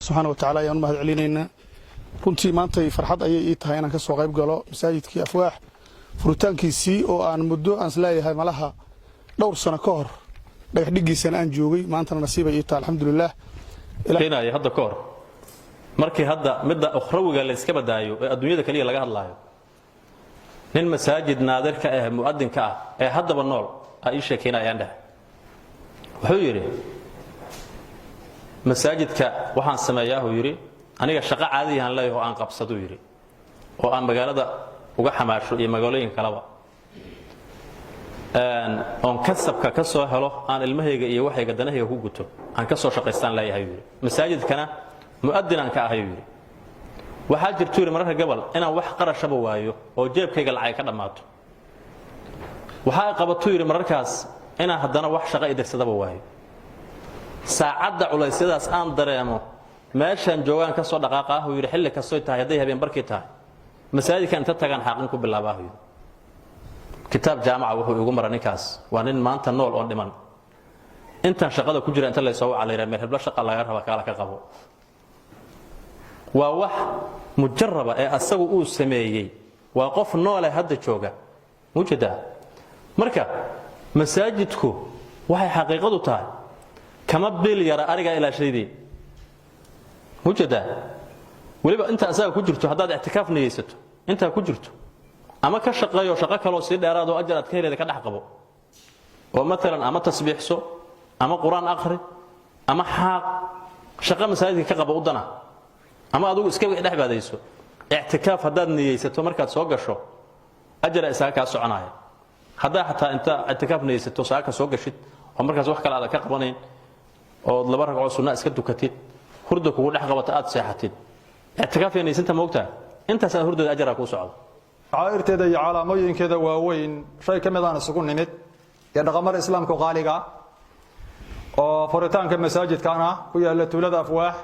Subxaana wa tacala ayaan u mahad celinaynaa. Runtii maantay farxad ayay ii tahay inaan ka soo qayb galo masaajidkii Afwaax furitaankiisii, oo aan muddo aan isleeyahay malaha dhowr sano ka hor dhagax dhiggiisana aan joogay. Maantana nasiibay ii tahay, alxamdulilah. Keenaya hadda ka hor, markii hadda midda ukhrawiga la iska badaayo ee adduunyada kaliya laga hadlaayo, nin masaajid naadirka ah, mu'adinka ah ee haddaba nool aa ii sheekaynayaan dheh. Wuxuu yidhi: "Masaajidka waxaan sameeyaahuu yidhi, aniga shaqo caadiyahan leeyaho aan qabsaduu yidhi, oo aan magaalada uga xamaasho iyo magaalooyinka kaleba, oon kasabka ka soo helo, aan ilmahayga iyo waxayga danahayga ku guto, aan ka soo shaqaystaan leeyahay," yidhi. "Masaajidkana mu'adin aan ka ahay," yidhi. "Waxaa jirtuu," yidhi, "mararka gobol inaan wax qarashaba waayo oo jeebkayga lacag ka dhammaato. Waxaa ay qabatuu," yidhi, "mararkaas inaan haddana wax shaqo idirsadaba waayo. Saacadda culaysyadaas aan dareemo, meeshaan joogaan ka soo dhaqaaqaahuu," yidhi, "xilli kastoy tahay, hadday habeen barkii tahay, masaajidkan inta tagaan xaaqin ku bilaabaahu," yidhi. Kitaab jaamaca wuxuu igu mara ninkaas waa nin maanta nool oon dhiman. Intaan shaqada ku jira inta laysoo waca la yidhaha, meel heblo shaqa laga raba, kaala ka qabo. Waa wax mujaraba ee asagu uu sameeyey. Waa qof noole hadda jooga, mujeedaa. Marka masaajidku waxay xaqiiqadu tahay kama bil yara arigaa ilaashaydii, mujeedaa. Weliba inta asaga ku jirto, haddaad ictikaaf niyeysato, intaa ku jirto ama ka shaqeeyo shaqo kaloo sii dheeraadoo ajar aad ka helayda ka dhex qabo, oo maalan ama tasbiixso ama qur-aan akhri ama xaaq, shaqo masaajidka ka qabo u dana, ama adugu iska dhex baadayso, ictikaaf haddaad niyeysato, markaad soo gasho ajara isaga kaa soconaya. Haddaa xataa inta ictikaaf niyeysato saaka soo gashid oo markaas wax kale aadan ka qabanayn, ood laba ragcoo sunna iska dukatid, hurda kugu dhex qabato, aad seexatid, ictikaaf yaa niyeysanta, moogtaa, intaas aad hurdada ajaraa kuu socdo. Shacaa'irteeda iyo calaamooyinkeeda waaweyn shay ka mid aan isugu nimid ee dhaqamada Islaamka qaaliga oo furitaanka masaajidkan ah ku yaalla tuulada Afwaax.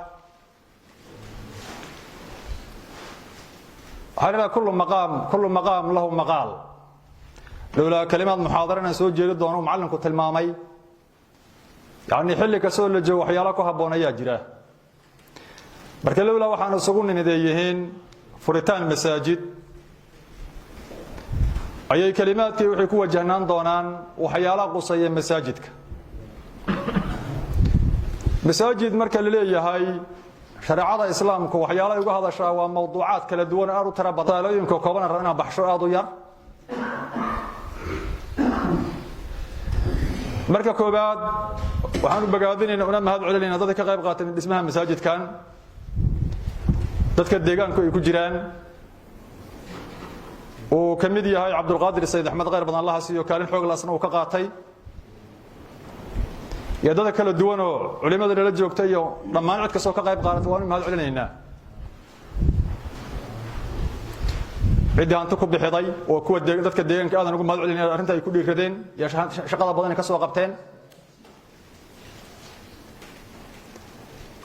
Waxaa leedahay kullu maqaam, kullu maqaam lahu maqaal. Lowlaa kalimaad muxaadara inaan soo jeedi doono uu macallinku tilmaamay, yacni xilli kastoo la joogo waxyaalo ku habboon ayaa jira. Marka lowlaa waxaan isugu nimid ay yihiin furitaan masaajid, ayay kalimaadkii waxay ku wajahnaan doonaan waxyaalaha quseeya masaajidka. Masaajid marka la leeyahay, shareecada Islaamku waxyaalahay uga hadashaa waa mawduucaad kala duwan oo aad u tiro badan. Taalooyinka kooban raba inaan baxsho aad u yar. Marka koobaad, waxaan u bogaadinaynaa una mahad celinaynaa dadka ka qayb qaatay dhismaha masaajidkan, dadka deegaanku ay ku jiraan, uu ka mid yahay Cabdulqaadir Sayid Axmed, khayr badan Allaha siiyo, kaalin xoog laasna uu ka qaatay, iyo dadka kala duwan oo culimada nala joogta iyo dhammaan cid kastoo ka qayb qaadatay, waanu mahad celinaynaa. Ciddii hanti ku bixiday oo kuwa dadka deegaanka aadan ugu mahad celinaya arrinta ay ku dhiiradeen iyo shaqada badan ay ka soo qabteen,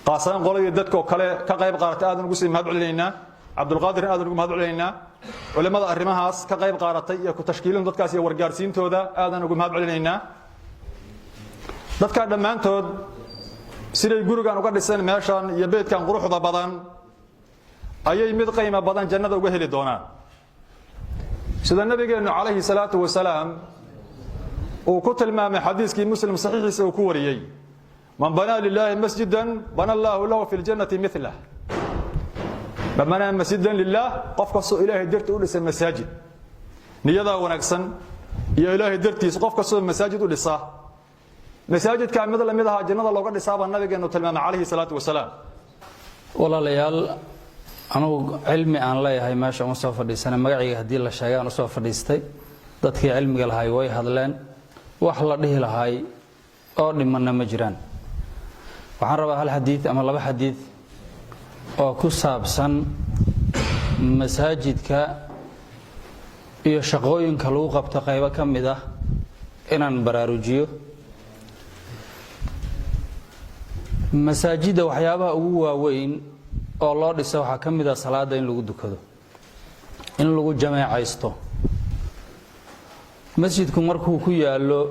qaasaan qoladii dadkoo kale ka qayb qaadatay aadan ugu sii mahad celinaynaa. Cabdulqaadirna aadan ugu mahad celinaynaa. Culimada arrimahaas ka qayb qaadatay iyo ku tashkiilin dadkaas iyo wargaarsiintooda aadan ugu mahad celinaynaa. Dadkaa dhammaantood siday gurigan uga dhiseen meeshan iyo beedkan quruxda badan, ayay mid qiimo badan jannada uga heli doonaan, sida nabigeennu calayhi salaatu wasalaam uu ku tilmaamay xadiiskii Muslim saxiixiisa uu ku wariyey: "Man banaa lilaahi masjidan bana allaahu lahu fi ljannati milah." Man banaa masjidan lilah, qof kastoo Ilaahay dartii u dhisay masaajid, niyadaa wanaagsan iyo Ilaahay dartiis qof kastoo masaajid u dhisa, masaajidkaa mid lamid ahaa jannada looga dhisaabaa nabigeennu tilmaamay calayhi salaatu wasalaam. Walaalayaal, anugu cilmi aan leeyahay meesha uma soo fadhiisana. Magacayga haddii la sheegay aan usoo fadhiistay. Dadkii cilmiga lahay way hadleen, wax la dhihi lahay oo dhimanna ma jiraan. Waxaan rabaa hal xadiid ama laba xadiid oo ku saabsan masaajidka iyo shaqooyinka lagu qabto qaybo ka mid ah inaan baraarujiyo. Masaajidda waxyaabaha ugu waaweyn oo loo dhisa waxaa ka mid ah salaada in lagu dukado, in lagu jameecaysto. Masjidku markuu ku yaallo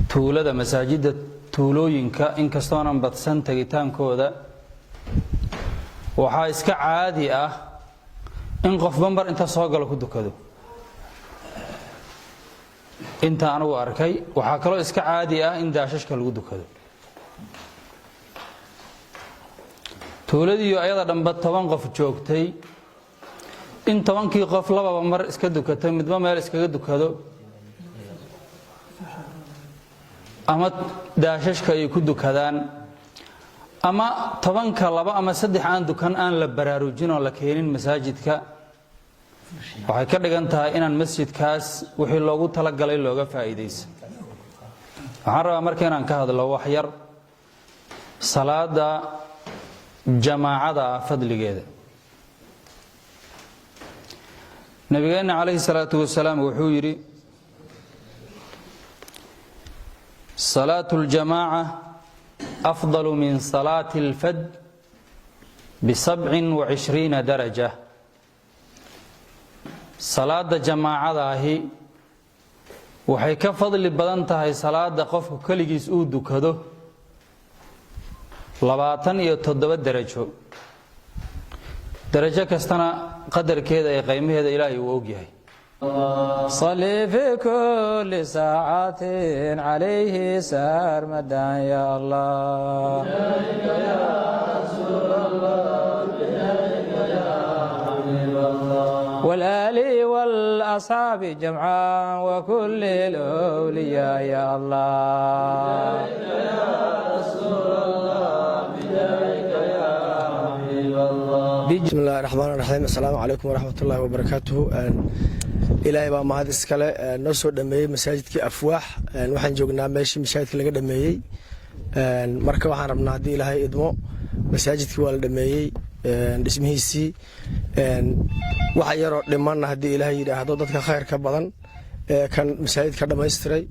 tuulada, masaajidda tuulooyinka, inkastoonan badsan tegitaankooda, Waxaa iska caadi ah in qofba mar inta soo galo ku dukado, inta anugu arkay. Waxaa kaloo iska caadi ah in daashashka lagu dukado. Tuuladiiyo ayada dhanba 10 qof joogtay, in 10-kii qof lababa mar iska dukato, midba meel iskaga dukado ama daashashka ay ku dukadaan, ama 10-ka laba ama saddex aan dukan aan la baraarujin oo la keenin masaajidka, waxay ka dhigan tahay inaan masjidkaas wixii loogu talagalay looga faa'iidaysa. Waxaan rabaa marka inaan ka hadlo wax yar salaada jamaacada ah fadligeeda. Nabigeenna calayhi salaatu wasalaam wuxuu yidhi: "Salaatu اljamaaca afdalu min salaati اlfad b27 daraja." Salaada jamaacada ahi waxay ka fadli badan tahay salaada qofku keligiis uu dukado 27 darajo. Darajo kastana qadarkeeda ee qaymaheeda Ilaahay uu ogyahay. صل في كل ساعة عليه سرمدا يا الله. والآل والأصحاب جمعا وكل الأولياء يا الله. Bismi illahi raxmaan raxiim. Assalaamu calaykum waraxmat ullaahi wabarakaatuhu. Ilaahay baa mahad iskale noo soo dhameeyey masaajidkii Afwaax. Waxaan joognaa meeshii masaajidka laga dhameeyey. Marka waxaan rabnaa, haddii Ilaahay idmo, masaajidkii waa la dhameeyey dhismihiisii. Waxa yaroo dhimanna, haddii Ilaahay yidhaahdo, dadka khayrka badan ee kan masaajidka dhammaystiray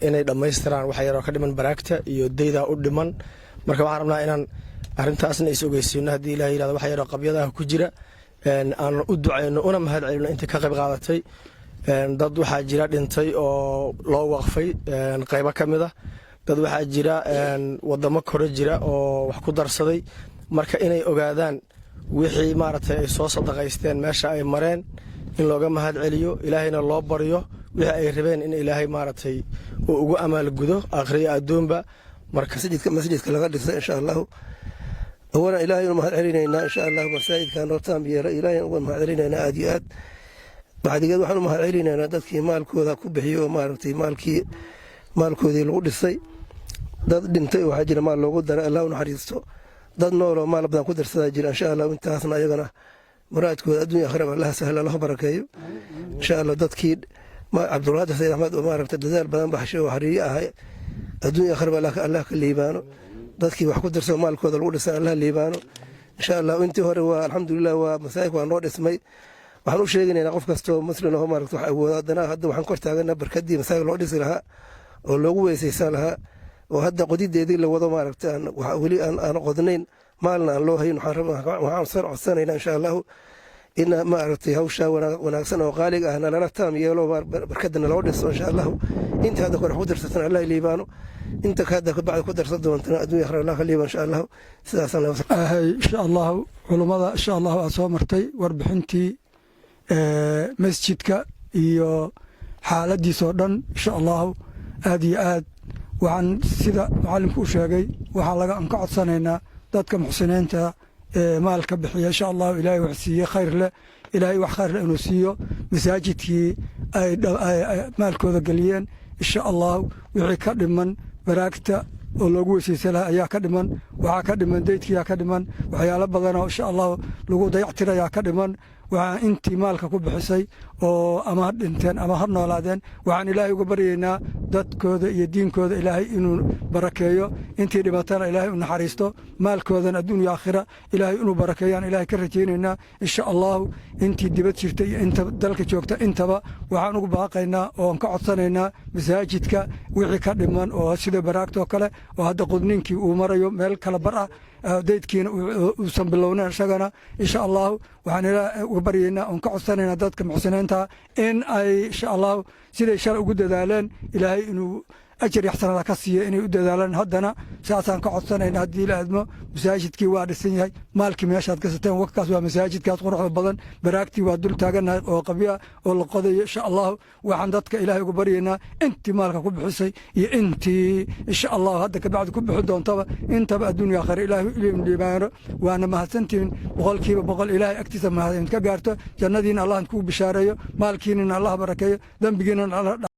inay dhammaystiraan waxa yaroo ka dhiman, baraagta iyo daydaa u dhiman. Marka waxaan rabnaa inaan arrintaasna is ogeysiino, haddii Ilahay yidhahdo, waxa yaroo qabyadaha ku jira aan u ducayno una mahad celino intii ka qayb qaadatay. Dad waxaa jira dhintay oo loo waqfay qaybo ka mid ah. Dad waxaa jira wadamo kore jira oo wax ku darsaday. Marka inay ogaadaan wixii maaragtay ay soo sadaqaysteen meesha ay mareen, in looga mahad celiyo, Ilaahayna loo baryo wixii ay rabeen in Ilaahay maaragtay uu ugu amaal gudo akhriyo adduunba. Marka masjidka laga dhisay, insha Allahu, awalan Ilaahay unu mahad celinaynaa, insha Allahu. Masaajidka noo taam yeela Ilaahay uga mahad celinaynaa aad iyo aad. Bacdigeed waxaan u mahad celinaynaa dadkii maalkooda ku bixiyo oo maaragtay maalkii maalkoodii lagu dhisay. Dad dhintay waxaa jira maal loogu daray, Allah u naxariisto. Dad nooloo maal badan ku darsadaa jira, insha Allah. Intaasna ayagana muraadkooda adduunya akhiraba Allaha sahla, Allaha barakeeyo, insha Allah. Dadkii Cabdulqaadir Sayid Axmed oo maaragtay dadaal badan baxshay oo xariye ahay, adduunya akhiraba Allah ka liibaano. Dadkii wax ku darsao maalkooda lagu dhisay, Allah liibaano, insha Allah. Intii hore waa alxamdulilah, waa masaajidka waa noo dhismay. Waxaan u sheeganaynaa qof kastoo muslim oo maaragta wax awoodo. Haddana hadda waxaan kor taaganaa barkadii masaajid loo dhisi lahaa oo loogu weysaysan lahaa, oo hadda qodideedii la wado, maaragta aan weli aan qodnayn, maalna aan loo hayn. Waxaan codsanaynaa, insha Allahu, in maaragtay hawshaa wanaagsan oo qaaliga ah nalala taam yeelo, barkadana loo dhiso, insha Allahu. Inta hadda kore ku darsatan, Allah liibaano. Inta hadda kabacdi ku darsan doontana, adduunya akhira Allah ka liibaan, insha Allahu. Sidaasaan. Insha Allahu, culummada insha Allahu aad soo martay warbixintii masjidka iyo xaaladiisoo dhan, insha Allahu, aad iyo aad. Waxaan sida mucallimku u sheegay, waxaa laga ka codsanaynaa dadka muxsiniinta ee maalka bixiya, insha Allahu, Ilaahay wax siiyey khayr leh, Ilaahay wax khayr leh inuu siiyo masaajidkii ay maalkooda geliyeen. Insha Allahu, wixii ka dhiman, baraagta oo loogu weysaysan lahaa ayaa ka dhiman, waxaa ka dhiman daydkiyaa ka dhiman, waxyaalo badanoo insha Allahu lagu dayactirayaa ka dhiman. Waxaan intii maalka ku bixisay oo ama ha dhinteen ama ha noolaadeen, waxaan Ilaahay uga baryaynaa dadkooda iyo diinkooda Ilaahay inuu barakeeyo. Intii dhimatana Ilaahay u naxariisto. Maalkoodana adduun iyo aakhira Ilaahay inuu barakeeyaan Ilaahay ka rajaynaynaa, insha Allahu. Intii dibad jirta iyo inta dalka joogta intaba waxaan ugu baaqaynaa oon ka codsanaynaa masaajidka wixii ka dhiman, oo sida baraagtoo kale oo hadda qudniinkii uu marayo meel kala bar ah, daydkiina uusan bilownayn isagana, insha Allahu, waxaan Ilaahay uga baryaynaa oon ka codsanaynaa dadka muxsiniinta in ay insha Allahu siday shalay ugu dadaaleen Ilaahay inuu Ajar yaxsanada ka siiya inay u dadaalaan. Haddana saasaan ka codsanayna haddii la aadmo. Masaajidkii waa dhisan yahay. Maalkii meeshaad gasateen wakaas, waa masaajidkaas quruxda badan. Baraagtii waa dul taagannahay oo qabya oo la qodayo, insha Allahu. Waxaan dadka Ilaahay ugu baryaynaa intii maalka ku bixisay iyo intii, insha Allahu, hadda kabacdi ku bixi doontaba, intaba adduunya aakhira Ilaahay ilin dhiibaano. Waana mahadsantihiin 100%. Ilaahay agtiisa mahad ka gaarto, jannadiina Allah kugu bishaareeyo, maalkiinina Allah barakeeyo, dembigiinana Allah.